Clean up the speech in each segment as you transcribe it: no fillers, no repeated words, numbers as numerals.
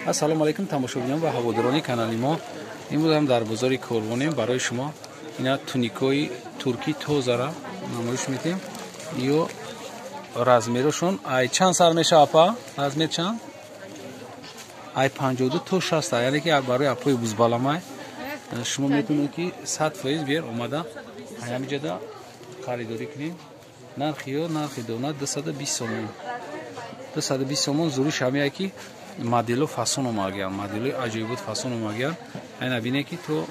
Ассалому алайкум тамошобинон ва ҳаводорони канали мо. Имрӯз ҳам дар бозори Корвонем барои шумо ина туникои туркӣ тозара намоиш медиҳем. Ё размерашон ай чанд сар мешава апа? Размер чанд? Ай 52 то 60, яъне ки барои апои бузбаламай шумо метавонед ки 100% бер омада ҳамиҷода харидорӣ кунед. Нархи ё нархи дона 220 сомон. 220 сомон зуриш ҳамия ки модело фасон омагиян, моделои аҷоибот фасон омагиян. Айна бине ки то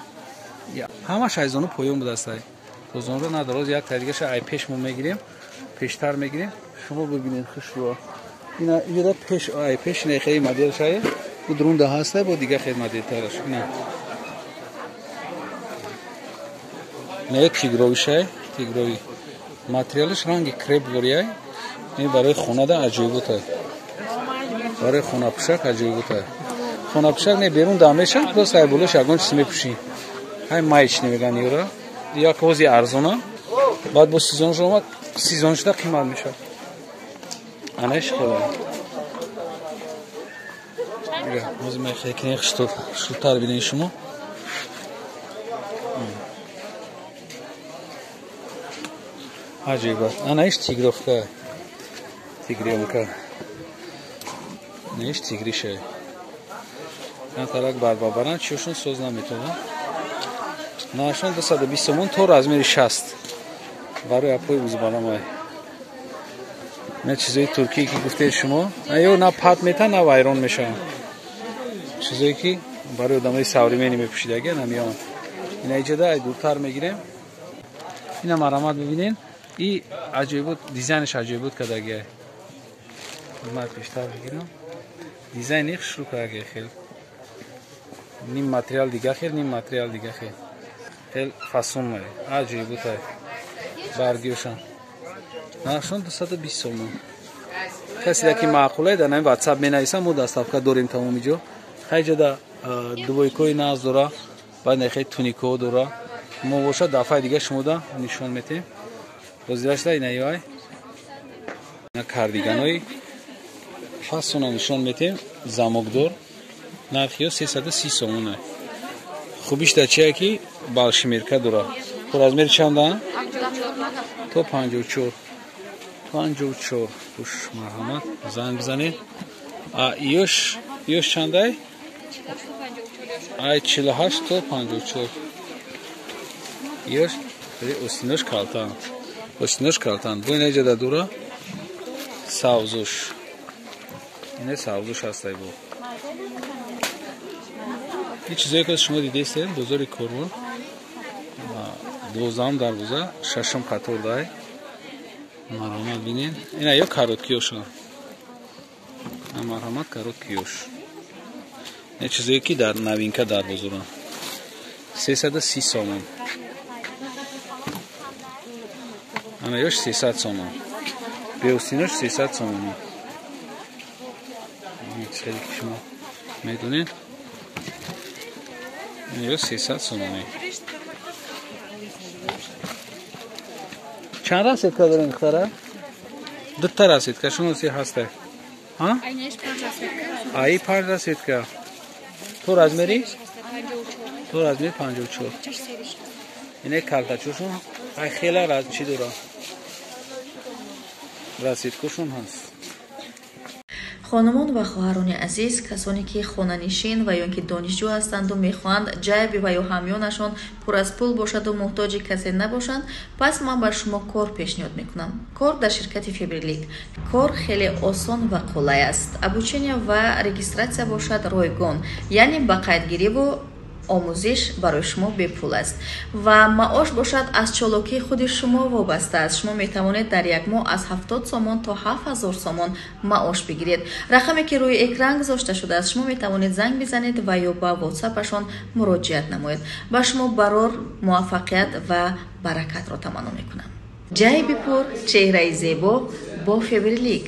ҳамаш айзону поён будастай. То зонро надороз як таригаша ай пеш мо мегирем, пештар мегирем. Шумо бибинед хушро. Ина иҷода пеш ай пеш не хели модел шае. Бу друнда ҳастай бо дига хел моделтараш. Ина. Не тигрови шае, тигрови. Материалаш ранги креп ворияй. Ин барои хонада аҷоиботай. Барои хонапӯшак аҷоиботай. Хонапӯшак не берун да мешан, просто ай болош ягон чиз мепӯшӣ. Ҳай майч намеган ёра. Як ҳози арзона. Баъд бо сезонш омад, сезон шуда қимат мешавад. Анаш хела. Ҳозир мехоҳем ки хушрӯтар бинед шумо. Аҷиб. Ана иш тигровка. Тигрёнка. Неш тигриша. Ан тарак барбабаран чишон соз наметавон. Нархшон 220 сомон то размери 60. Барои апои узбаламай. На чизои туркӣ ки гуфтед шумо, ё на пат мета, на вайрон мешаванд. Чизое ки барои одамои современный мепӯшидаги намеён. Ина иҷода ай дуртар мегирем. Ина марамат бибинед. И аҷоибот дизайнш аҷоибот кардагиай. Ман пештар бигирам. Дизайни хушрӯ кардагиай хел. Ним материал дига хел, ним материал дига хел. Хел фасон май. Аҷоиботай. Баргиёшан. Нархшон 220 сомон. Касе ки маъқулай дар ҳамин WhatsApp менависам, мо доставка дорем тамоми ҷо. Хайҷода двойкои наз дора, баъд нахе туникҳо дора. Мо бошад дафъаи дига шумода нишон метем. Розирашда ина ёй. Ина кардиганои фасона нишон метем, замокдор. Нархи ё 330 сомон. Хубиш дар чия ки балшимерка дора. То размер чанда? То 54. 54. Хуш марҳамат, занг бизанед. А ёш чандай? Ай 48 то 54. Ёш остинош калтан. Остинош калтан. Бо ина иҷода дура савзуш. Ина савзуш ҳастай бо. Ин чизое ки шумо дидестед, бозори Корвон 12 дарвоза, 6 қатор дай. Марҳамат бинед. Ина ё короткиёшон. Марҳамат короткиёш. Ин чизое ки дар новинка дар бозоранд. 330 сомон. Ана ёш 300 сомон. Беостинош 300 сомон. Хеле ки шумо медонед. Ё 300 сомон. Чанд расетка дорем духтара? Дута расетка шумо си ҳастай. Ҳа? Ай панҷ расетка. То размери? То размери 54. Ине калтачошон ай хела раз чӣ дора? Расеткошон ҳаст. Хонумон ва хоҳарони азиз, касоне ки хонанишин ва ё ки донишҷӯ ҳастанду мехоҳанд ҷайби ва ё ҳамёнашон пур аз пул бошаду муҳтоҷи касе набошанд, пас ман ба шумо кор пешниҳод мекунам. Кор дар ширкати Фаберлик. Кор хеле осон ва қулай аст. Обучение ва регистрация бошад ройгон, яъне ба қайдгириву омӯзиш барои шумо бепул аст ва маош бошад аз чолокии худи шумо вобаста аст. Шумо метавонед дар як моҳ аз 70 сомон то 7000 сомон маош бигиред. Рақаме ки рӯи экран гузошта шудааст, шумо метавонед занг бизанед ва ё ба ватсапашон муроҷиат намоед. Ба шумо барор, муваффақият ва баракатро таманно мекунам. Ҷайби пур, чеҳраи зебо бо Фаберлик.